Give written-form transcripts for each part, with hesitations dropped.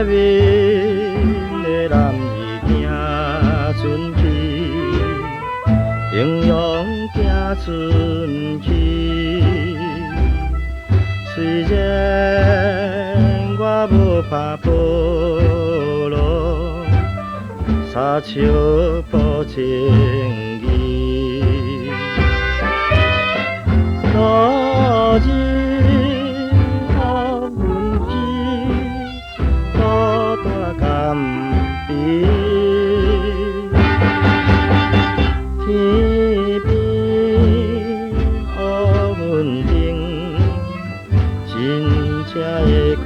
面的男兒行船去，英勇行船去。雖然我無拍波浪，沙笑報情義。落日予阮去，孤單甘悲。天邊烏雲頂，真正的光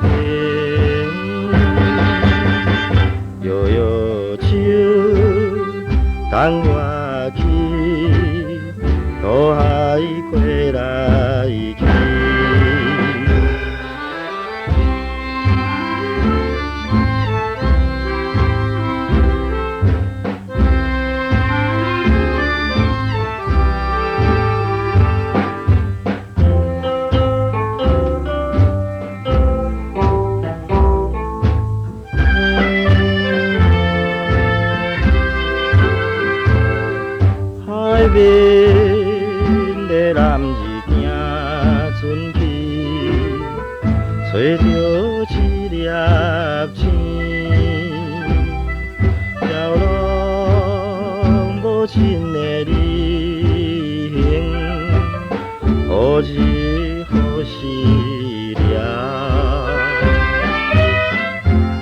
明。搖搖手，等我去，渡海過來去。海面的男兒行船去，揣著一粒星，飘浪無親的旅行，何時何時了？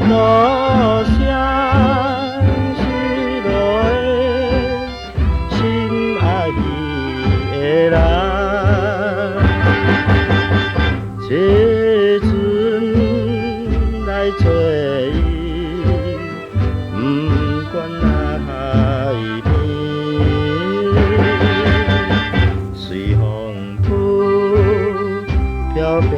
路上失落的心愛的人，坐船來找伊，不管那海邊，隨風吹，飄飄。